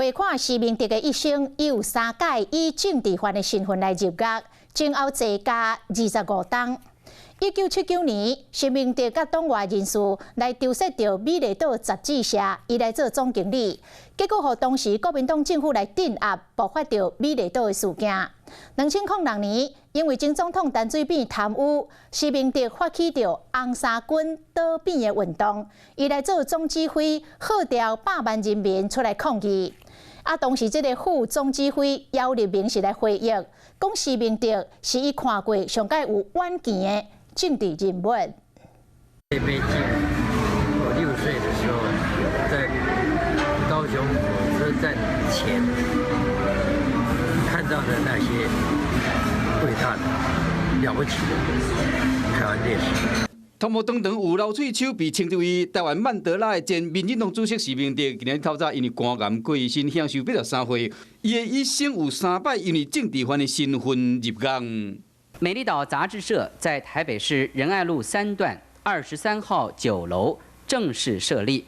回看施明德的一生，伊有三擺以政治犯的身份來入獄，前後坐監25冬。1979年，施明德佮黨外人士來籌設著美麗島雜誌社，伊來做總經理，結果予當時國民黨政府來鎮壓，爆發著美麗島的事件。2006年，因為前總統陳水扁貪污，施明德發起著紅衫軍倒扁的運動，伊來做總指揮，號召百萬人民出來抗議。啊，當時這个副總指揮姚立明是來回憶，講施明德是伊看過上蓋有遠見的政治人物。這杯酒，我6歲的時候，在高雄火車站前看到的那些偉大的、了不起的台灣烈士。頭毛長長有流喙鬚，被稱之為台灣曼德拉的前民進黨主席施明德，今仔日透早因為肝癌過身，享壽83歲。伊的一生有三擺因為政治犯的身份入獄。美麗島雜誌社在台北市仁愛路三段23號9樓正式設立。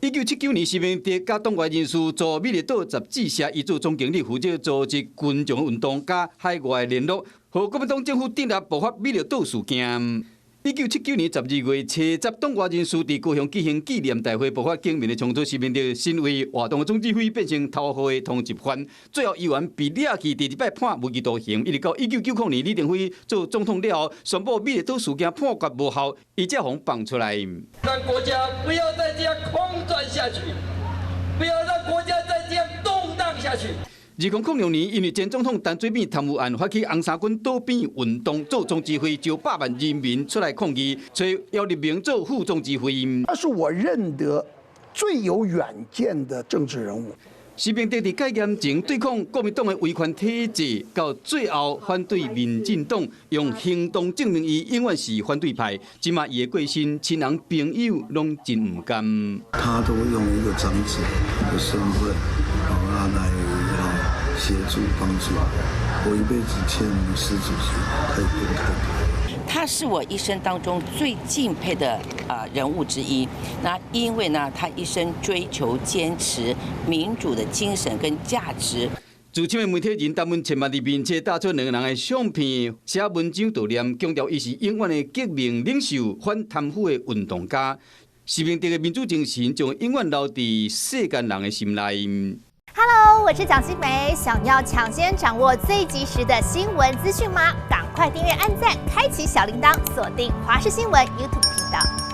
1979年，施明德佮黨外人士組美麗島雜誌社，伊做總經理，負責組織群眾運動佮海外聯絡，予國民黨政府鎮壓爆發美麗島事件。1979年12月七日，黨外人士佇高雄舉行紀念大會，爆發警民的衝突，施明德身為活動的總指揮，變成頭號的通緝犯，最後猶原被掠去，第二擺判無期徒刑。一直到1990年，李登輝做總統了後，宣布美麗島事件判決無效，伊才予放出來。讓國家不要再這樣空轉下去，不要讓國家再這樣動盪下去。2006年，因為前總統陳水扁貪污案發起紅衫軍倒扁運動，做總指揮，召百萬人民出來抗議，揣姚立明做副總指揮。他是我認得最有遠見的政治人物。施明德佇解嚴前對抗國民黨的威權體制，到最後反對民進黨，用行動證明伊永遠是反對派。這馬伊的過身，親人朋友攏真毋甘。他都用一個長子的身份，好來協助幫助我，一輩子欠施主席太多太多。他是我一生當中最敬佩的啊人物之一。那因為呢，他一生追求堅持民主的精神跟價值。資深的媒體人擔任千萬的面冊打出兩个人的相片，寫文章悼念，強調伊是永遠的革命領袖、反貪腐的運動家。施明德的民主精神將永遠留佇世間人的心內。 Hello，我是蔣新梅，想要搶先掌握最及時的新聞資訊嗎？趕快訂閱、按讚、開啟小鈴鐺，鎖定華視新聞 YouTube 頻道。